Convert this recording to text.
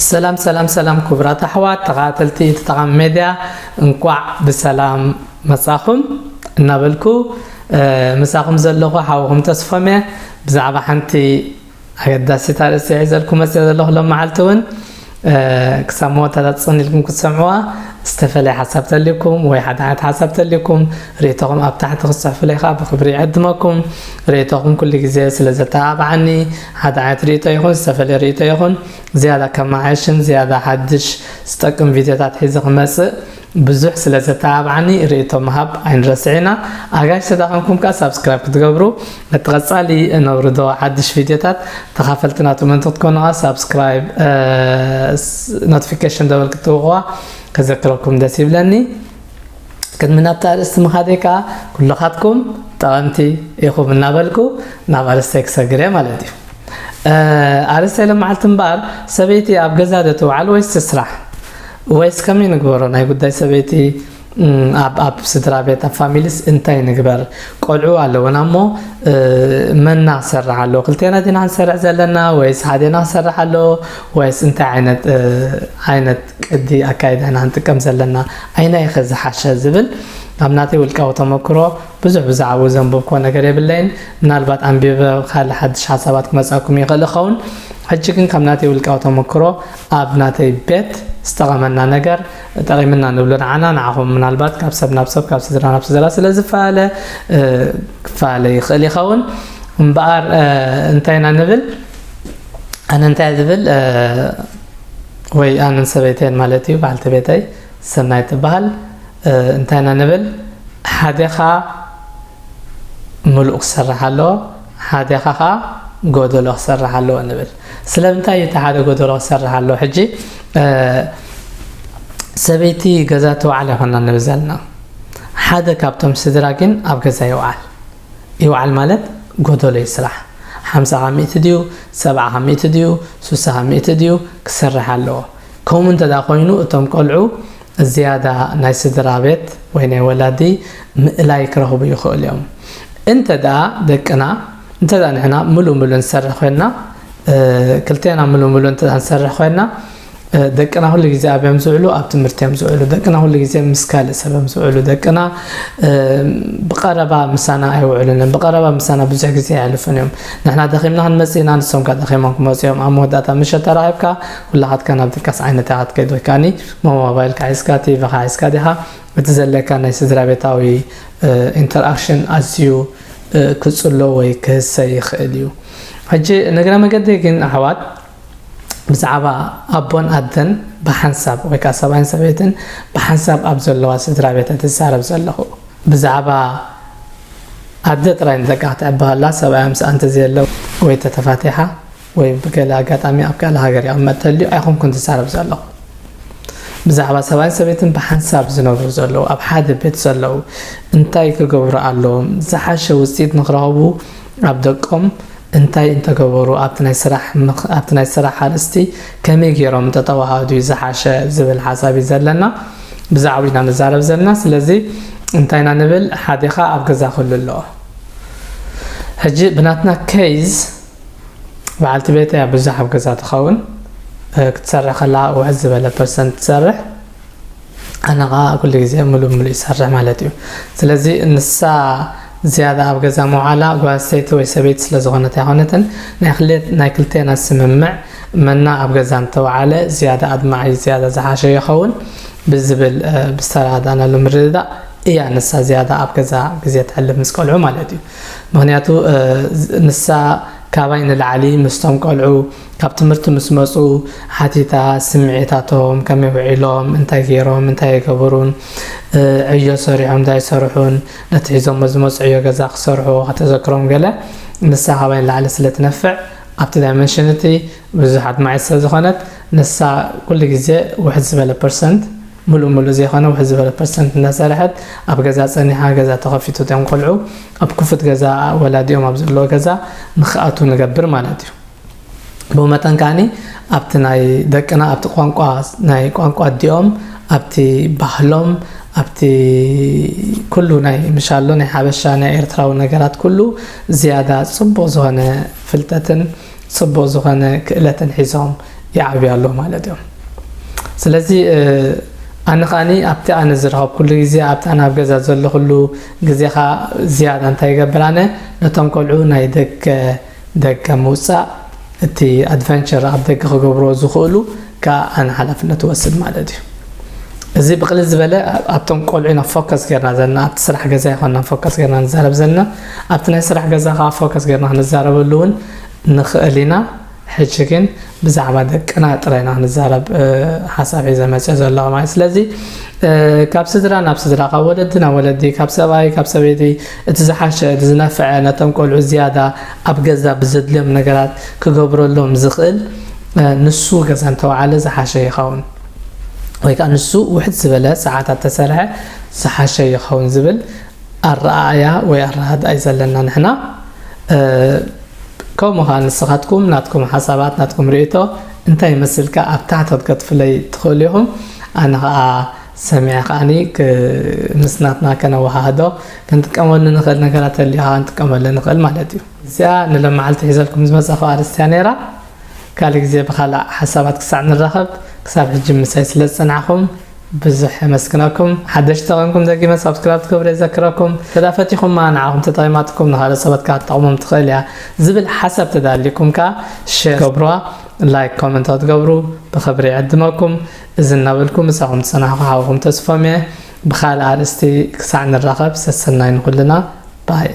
ሰላም ሰላም ሰላም፣ ክቡራት ኣሕዋት ተኸታተልቲ እቲ ጠቓሚ ሜድያ፣ እንቋዕ ብሰላም መጻኹም እናበልኩ፣ እ፣ ምሳኹም ዘለኹ ሓውኹም ተስፎም እየ። ብዛዕባ ሓንቲ ኣገዳሲት ኣርእስቲ ሒዘልኩም መጽየ ዘለኹ ሎም መዓልቲ እውን፣ እ፣ ክሳብ መወዳእታ ጽን ኢልኩም ክትሰምዕዋ፣ ዝተፈለየ ሓሳብ ተልዩኩም ወይ ሓደ ዓይነት ሓሳብ ተልዩኩም፣ ርእይቶኹም ኣብ ታሕቲ ክትጽሕፉለይ ከኣ ብኽብሪ ይዕድመኩም። ርእይቶኹም ኩሉ ግዜ ስለ ዘተባብዓኒ፣ ሓደ ዓይነት ርእይቶ ይኹን ዝተፈለየ ርእይቶ ይኹን፣ ዝያዳ ከመዓየሽን ዝያዳ ሓድሽ ዝጠቅም ቪድዮታት ሒዘ ክመጽእ ብዙሕ ስለ ዘተባብዓኒ፣ ርእይቶ ምሃብ ኣይንረስዕ ኢና። ኣጋይሽ ተዳኸምኩም ከኣ ሳብስክራይብ ክትገብሩ፣ ነቲ ቀጻሊ ነውርዶ ሓድሽ ቪድዮታት ተኻፈልቲ ናቱ ምእንቲ ክትኮኑ ከኣ ሳብስክራይብ፣ እ፣ ስ-፣ ኖቲፊኬሽን ደወል ክትውቕዋ ከዘክረኩም ደስ ይብለኒ። ቅድሚ ናብቲ ኣርእስቲ ምኻደይ ከኣ ኩልኻትኩም ጠቐምቲ ኢኹም እናበልኩ ናብ ኣርእስተይ ክሰግር እየ ማለት እዩ። እ፣ ኣርእስተይ ሎመዓልቲ እምበኣር ሰበይቲ ኣብ ገዛ ዶ ትውዓል ወይስ ትስራሕ? ወይስ ከመይ ንግበሮ ናይ ጉዳይ ሰበይቲ፣ እም፣ ኣብ፣ ኣብ ስድራ ቤት፣ ኣብ ፋሚሊስ እንታይ ንግበር? ቆልዑ ኣለውና እሞ፣ እ፣ መና ክሰርሕ ኣለዎ? ክልቴና ዲና ክንሰርሕ ዘለና ወይስ ሓዴና ክሰርሕ ኣለዎ? ወይስ እንታይ ዓይነት፣ እ፣ ዓይነት ቅዲ ኣካይዳ ኢና ክንጥቀም ዘለና? ኣየናይ ኢኸ ዝሓሸ ዝብል ኣብ ናተይ ውልቃዊ ተመክሮ ብዙሕ ብዛዕባኡ ዘንበብክዎ ነገር የብለይን። ምናልባት ኣንቢበ ካልእ ሓድሽ ሓሳባት ክመጻኩም ይኽእል ይኸውን። ሕጂ ግን ካብ ናተይ ውልቃዊ ተመክሮ ኣብ ናተይ ቤት ዝጠቐመና ነገር፣ ጠቒምና ንብሎ ንዓና፣ ንዓኹም ምናልባት ካብ ሰብ ናብ ሰብ፣ ካብ ስድራ ናብ ስድራ ስለ ዝፈላለ፣ እ፣ ክፈላለ ይኽእል ይኸውን። እምበኣር፣ እ፣ እንታይ ኢና ንብል? ኣነ እንታይ ዝብል፣ እ፣ ወይ ኣነን ሰበይተይን ማለት እዩ፣ በዓልቲ ቤተይ ሰናይ ትበሃል። እ፣ እንታይ ኢና ንብል? ሓዴኻ ምሉእ ክሰርሕ ኣለዎ፣ ሓዴኻ ኸኣ ጎደሎ ክሰርሕ ኣለዎ ንብል። ስለምንታይ እዩ እቲ ሓደ ጎደሎ ክሰርሕ ኣለዎ? ሕጂ፣ እ፣ ሰበይቲ ገዛ ትውዓል ኣይኮናን ንብል ዘለና። ሓደ ካብቶም ስድራ ግን ኣብ ገዛ ይውዓል። ይውዓል ማለት ጎደሎ ይስራሕ። ሓምሳ ካብ ሚእቲ ድዩ፣ ሰብዓ ካብ ሚእቲ ድዩ፣ ስሳ ካብ ሚእቲ ድዩ፣ ክሰርሕ ኣለዎ። ከምኡ እንተ ደኣ ኮይኑ፣ እቶም ቆልዑ ዝያዳ ናይ ስድራ ቤት ወይ ናይ ወላዲ ምእላይ ክረኽቡ ይኽእሉ እዮም። እንተ ደኣ ደቅና፣ እንተ ደኣ ንሕና ምሉእ ምሉእ ንሰርሕ ኮይንና፣ እ፣ ክልቴና ምሉእ ምሉእ እንተ ደኣ ንሰርሕ ኮይንና፣ እ፣ ደቅና ኩሉ ግዜ ኣበዮም ዝውዕሉ? ኣብ ትምህርቲ እዮም ዝውዕሉ። ደቅና ኩሉ ግዜ ምስ ካልእ ሰብ እዮም ዝውዕሉ። ደቅና፣ እ፣ ብቐረባ ምሳና ኣይውዕሉን እዮም። ብቐረባ ምሳና ብዙሕ ግዜ ኣየሕልፉን እዮም። ንሕና ደኺምና ክንመጽእ ኢና፣ ንሶም ከኣ ደኺሞም ክመጹ እዮም። ኣብ መወዳእታ ምሸት ተራኺብካ፣ ኩላኻትካ ናብ ድቃስ ዓይነት ኢኻ ትከይድ፣ ወይ ከኣኒ ሞባይልካ ሒዝካ፣ ቲቪኻ ሒዝካ ዲኻ፣ እቲ ዘለካ ናይ ስድራ ቤታዊ፣ እ፣ ኢንተርኣክሽን ኣዝዩ፣ እ፣ ክጽሎ ወይ ክህሰ ይኽእል እዩ። ሕጂ ንእግረ መገደይ ግን ኣሕዋት፣ ብዛዕባ ኣቦን ኣደን ብሓንሳብ ወይ ከኣ ሰብኣይን ሰበይትን ብሓንሳብ ኣብ ዘለዋ ስድራ ቤት እየ ዝዛረብ ዘለኹ። ብዛዕባ ኣደ ጥራይ ንደቃ ክትዕቢ ከላ፣ ሰብኣያ ምስኣ እንተዘየሎ ወይ ተተፋቲሓ ወይ ብገለ ኣጋጣሚ ኣብ ካልእ ሃገር ይቕመጥ ተልዩ ኣይኮንኩን ዝዛረብ ዘለኹ። ብዛዕባ ሰብኣይን ሰበይትን ብሓንሳብ ዝነብሩ ዘለዉ፣ ኣብ ሓደ ቤት ዘለዉ እንታይ ክገብሩ ኣለዎም? ዝሓሸ ውጽኢት ንኽረኽቡ ኣብ ደቆም እንታይ እንተገበሩ፣ ኣብቲ ናይ ስራሕ ምኽ-፣ ኣብቲ ናይ ስራሕ ኣርእስቲ ከመይ ገይሮም እንተተዋሃዱ እዩ ዝሓሸ ዝብል ሓሳብ እዩ ዘለና። ብዛዕባኡ ኢና ንዛረብ ዘለና። ስለዚ እንታይ ኢና ንብል? ሓዴኻ ኣብ ገዛ ክህሉ ኣለዎ። ሕጂ ብናትና ኬዝ በዓልቲ ቤተይ እያ ብዙሕ ኣብ ገዛ ትኸውን። እ፣ ክትሰርሕ ከላ ውሕድ ዝበለ ፐርሰንት ትሰርሕ። ኣነ ኸኣ ኩሉ ግዜ ምሉእ ምሉእ ይሰርሕ ማለት እዩ። ስለዚ ንሳ ዝያዳ ኣብ ገዛ ምውዓላ ጓል ኣንስተይቲ ወይ ሰበይቲ ስለ ዝኾነት ኣይኮነትን። ናይ ክልቴ-፣ ናይ ክልቴና ስምምዕ መና ኣብ ገዛ እንተወዓለ ዝያዳ ኣድማዒ፣ ዝያዳ ዝሓሸ ይኸውን ብዝብል፣ እ፣ ብዝተረዳእናሉ ምርድዳእ እያ ንሳ ዝያዳ ኣብ ገዛ ግዜ ተሕልፍ ምስ ቆልዑ ማለት እዩ። ምኽንያቱ፣ እ፣ ንሳ ካባይ ንላዕሊ ምስቶም ቆልዑ ካብ ትምህርቲ ምስ መጹ ሓቲታ፣ ስምዒታቶም ከመይ ውዒሎም፣ እንታይ ገይሮም፣ እንታይ ኣይገበሩን፣ እ፣ ዕዮ ሰሪሖም፣ እንታይ ኣይሰርሑን፣ ነቲ ሒዞሞ ዝመጹ ዕዮ ገዛ ክሰርሑ ከተዘክሮም ገለ፣ ንሳ ካባይ ንላዕሊ ስለ ትነፍዕ፣ ኣብቲ ዳይመንሽን እቲ ብዙሕ ኣድማዒት ስለ ዝኾነት፣ ንሳ ኩሉ ግዜ ውሕድ ዝበለ ፐርሰንት፣ ምሉእ ምሉእ ዘይኮነ ውሕድ ዝበለ ፐርሰንት እንዳሰርሐት፣ ኣብ ገዛ ጸኒሓ፣ ገዛ ተኸፊቱ፣ እቶም ቆልዑ ኣብ ክፉት ገዛ፣ ወላዲኦም ኣብ ዘለዎ ገዛ ንኽኣትዉ ንገብር ማለት እዩ። ብኡ መጠን ከኣኒ ኣብቲ ናይ ደቅና፣ ኣብቲ ቋንቋ፣ ናይ ቋንቋ ኣዲኦም፣ ኣብቲ ባህሎም፣ ኣብቲ ኩሉ ናይ ምሻሎ ናይ ሓበሻ፣ ናይ ኤርትራዊ ነገራት ኩሉ ዝያዳ ጽቡቕ ዝኾነ ፍልጠትን ጽቡቕ ዝኾነ ክእለትን ሒዞም ይዓብዩ ኣለዉ ማለት እዮም። ስለዚ ኣነ ከዓኒ ኣብቲ ኣነ ዝረኸብኩሉ ግዜ ኣብቲ ኣነ ኣብ ገዛ ዘለኹሉ ግዜኻ ዝያዳ እንታይ ይገብር ኣነ ነቶም ቆልዑ ናይ ደገ ደገ ምውፃእ እቲ ኣድቨንቸር ኣብ ደገ ክገብርዎ ዝኽእሉ ከዓ ኣነ ሓላፍነት ወስድ ማለት እዩ። እዚ ብቕልል ዝበለ ኣብቶም ቆልዑ ኢና ፎከስ ጌርና ዘለና ኣብቲ ስራሕ ገዛ ይኮና ፎከስ ጌርና ንዛረብ ዘለና ኣብቲ ናይ ስራሕ ገዛ ከዓ ፎከስ ጌርና ክንዛረበሉ እውን ንኽእል ኢና። ሕጂ ግን ብዛዕባ ደቅና ጥራይና ክንዛረብ ሓሳብ ሒዘ መፅኦ ዘለኹ ማለት ስለዚ ካብ ስድራ ናብ ስድራ ካብ ወለዲ ናብ ወለዲ ካብ ሰብኣይ ካብ ሰበይቲ እቲ ዝሓሸ እቲ ዝነፍዐ ነቶም ቆልዑ ዝያዳ ኣብ ገዛ ብዘድልዮም ነገራት ክገብረሎም ዝኽእል ንሱ ገዛ እንተወዓለ ዝሓሸ ይኸውን ወይ ከዓ ንሱ ውሕድ ዝበለ ሰዓታት ተሰርሐ ዝሓሸ ይኸውን ዝብል ኣረኣእያ ወይ ኣረዳድኣ እዩ ዘለና ንሕና። ከምኡ ከዓ ንስኻትኩም ናትኩም ሓሳባት ናትኩም ርእይቶ እንታይ ይመስልካ ኣብ ታሕቲ ክትከትፉለይ ትኽእሉ ኢኹም። ኣነ ከዓ ሰሚዐ ከዓኒ ምስ ናትና ከነወሃህዶ ክንጥቀመሉ ንኽእል ነገራት ተልዩ ከዓ ክንጥቀመሉ ንኽእል ማለት እዩ። እዚኣ ንሎመዓልቲ ሒዘልኩም ዝመፀኹ ኣርእስቲ እያ ነይራ። ካልእ ግዜ ብኻልእ ሓሳባት ክሳዕ ንራኸብ ክሳብ ሕጂ ምሳይ ስለ ዝፀናሕኹም ብዙሕ የመስግነኩም። ሓደሽቲ ተኾንኩም ደጊመ ሳብስክራይብ ትገብሩ የዘክረኩም። ተዳ ፈቲኹማ ንዓኹም ተጠቒማትኩም ንኻልእ ሰባት ከዓ ትጠቕሞም ትኽእል እያ ዝብል ሓሳብ ተዳሊኩም ከዓ ሼር ገብሩዋ፣ ላይክ ኮመንት ትገብሩ ብኽብሪ ይዕድመኩም። እዚ እናበልኩ ምሳኹም ዝፀናሕኩ ሓውኹም ተስፎም እየ። ብኻልእ ኣርእስቲ ክሳዕ ንራኸብ ሰሰናይ ንኹልና ባይ